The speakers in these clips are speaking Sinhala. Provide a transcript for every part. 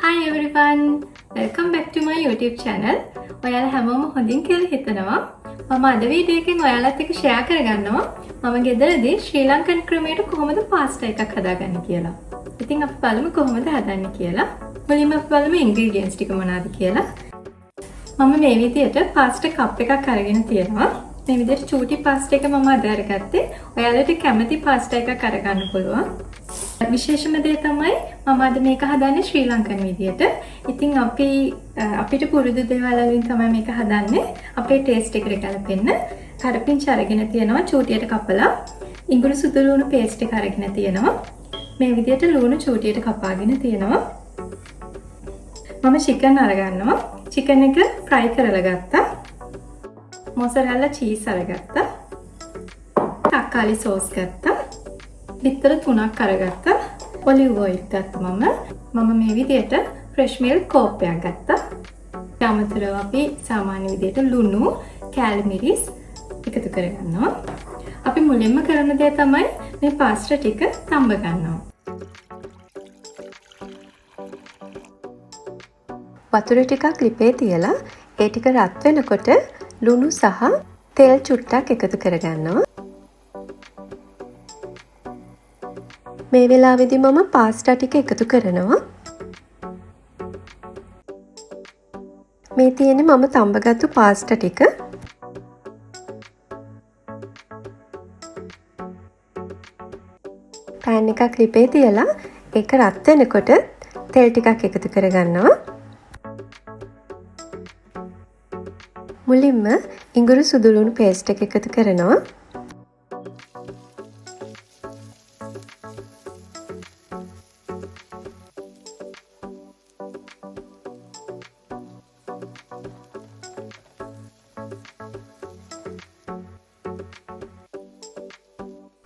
Hi everyone, welcome back to my YouTube channel. ඔයාලා හැමෝම හොඳින් කියලා හිතනවා. මම අද වීඩියෝ එකෙන් ඔයාලත් එක්ක ෂෙයා කරගන්නවා මම ගෙදරදී ශ්‍රී ලංකන් ක්‍රමයට කොහොමද පාස්ටා එකක් හදාගන්නේ කියලා. ඉතින් අපි බලමු කොහොමද හදන්නේ කියලා. මුලින්ම අපි බලමු ඉන්ග්‍රීඩියන්ට්ස් ටික මොනවාද කියලා. මම මේ විදියට පාස්ටා කප් එකක් අරගෙන තියෙනවා. මේ විදියට චූටි පාස්ටා එක මම අද අරගත්තේ. ඔයාලට කැමති පාස්ටා එකක් අරගන්න පුළුවන්. විශේෂම දේ තමයි මම අද මේක හදන්නේ ශ්‍රී ලංකන් විදියට. ඉතින් අපිට පුරුදු දේවල් වලින් තමයි මේක හදන්නේ. අපේ ටේස්ට් එකට ගැලපෙන්න. කරපිංච අරගෙන තියෙනවා චූටියට කපලා. ඉඟුරු සුදු ලුණු පේස්ට් එක අරගෙන තියෙනවා. මේ විදියට ලුණු චූටියට කපාගෙන තියෙනවා. මම චිකන් අරගන්නවා. චිකන් එක ෆ්‍රයි කරලා ගත්තා. මොසරෙල්ලා චීස් අරගත්තා. තක්කාලි සෝස් ගත්තා. බිත්තර 3ක් අරගත්තා. ඔලිව් ඔයිල් ගත්තා මම. මම මේ විදියට ෆ්‍රෙෂ් මිල්ක් කෝප්පයක් ගත්තා. ඊට අමතරව අපි සාමාන්‍ය විදියට ලුණු, කෑලි මිරිස් එකතු කරගන්නවා. අපි මුලින්ම කරන දේ තමයි මේ පාස්ටා ටික තඹ ගන්නවා. වතුර ටිකක් ලිපේ තියලා ඒ ටික රත් වෙනකොට ලුණු සහ තෙල් චුට්ටක් එකතු කරගන්නවා. මේ වෙලාවේදී මම පාස්ටා ටික එකතු කරනවා. මේ තියෙන්නේ මම තඹගත්තු පාස්ටා ටික. පෑන් එකක් ලිපේ තියලා ඒක රත් වෙනකොට තෙල් ටිකක් එකතු කරගන්නවා. මුලින්ම ඉඟුරු සුදු ලුණු පේස්ට් එක එකතු කරනවා.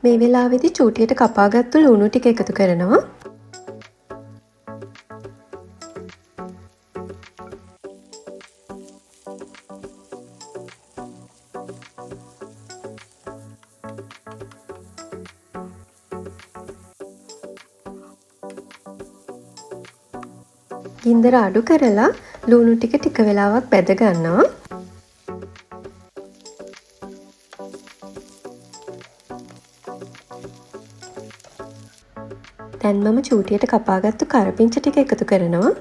මේ වෙලාවේදී චූටියට කපාගත්තු ලුණු ටික එකතු කරනවා. ගින්දර අඩු කරලා ලුණු ටික ටික වෙලාවක් බැද ගන්නවා. දැන් මම චූටියට කපාගත්තු කරපිංච ටික එකතු කරනවා.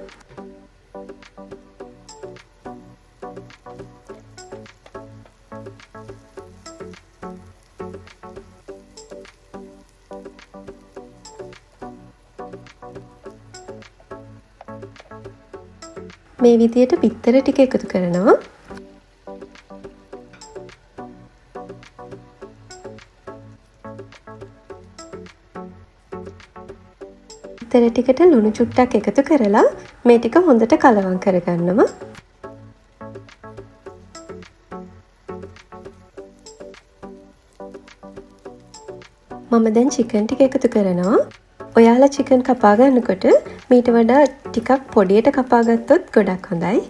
මේ විදියට බිත්තර ටික එකතු කරනවා. බිත්තර ටිකට ලුණු චුට්ටක් එකතු කරලා මේ ටික හොඳට කලවම් කරගන්නවා. මම දැන් චිකන් ටික එකතු කරනවා. ඔයාලා චිකන් කපා ගන්නකොට මීට වඩා ටිකක් පොඩියට කපා ගත්තොත් ගොඩක් හොඳයි.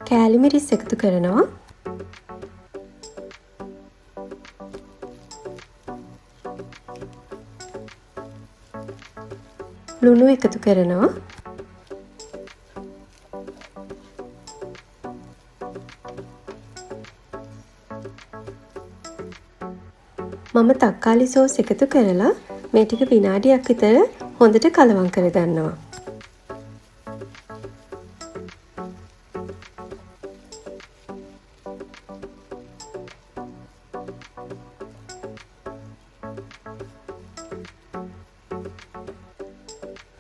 කෑලි මිරිස් එකතු කරනවා. ලුණු එකතු කරනවා. මම තක්කාලි සෝස් එකතු කරලා මේ ටික විනාඩියක් විතර හොඳට කලවම් කරගන්නවා.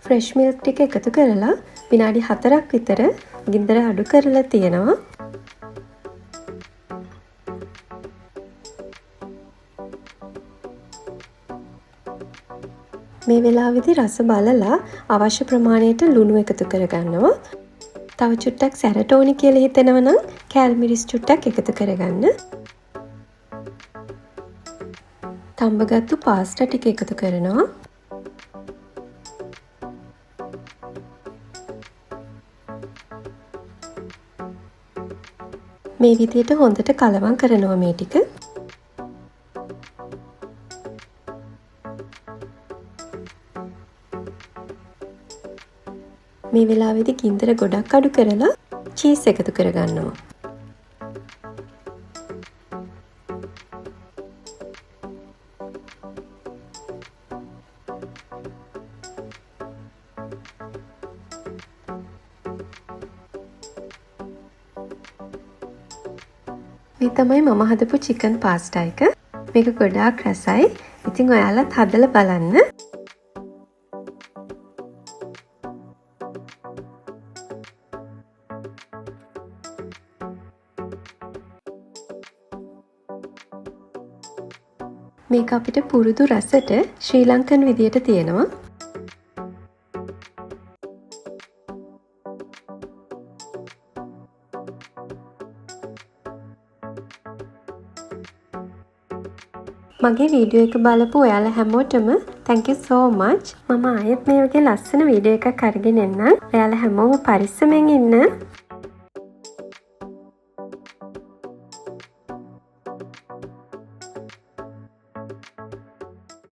ෆ්‍රෙෂ් මිල්ක් ටික එකතු කරලා විනාඩි 4ක් විතර ගින්දර අඩු කරලා තියෙනවා. මේ වෙලාවේදී රස බලලා අවශ්‍ය ප්‍රමාණයට ලුණු එකතු කරගන්නවා. තව චුට්ටක් සැරට ඕනි කියලා හිතෙනවා නම් කෑලි මිරිස් චුට්ටක් එකතු කරගන්න. තඹගත්තු පාස්ටා ටික එකතු කරනවා. මේ විදියට හොඳට කලවම් කරනවා මේ ටික. මේ වෙලාවේදී ගින්දර ගොඩක් අඩු කරලා චීස් එකතු කරගන්නවා. මේ තමයි මම හදපු චිකන් පාස්ටා එක. මේක ගොඩාක් රසයි. ඉතින් ඔයාලත් හදලා බලන්න. මේක අපිට පුරුදු රසට ශ්‍රී ලංකන් විදියට තියෙනවා. මගේ වීඩියෝ එක බලපු ඔයාලා හැමෝටම thank you so much. මම ආයෙත් මේ වගේ ලස්සන වීඩියෝ එකක් අරගෙන එන්නම්. ඔයාලා හැමෝම පරිස්සමෙන් ඉන්න.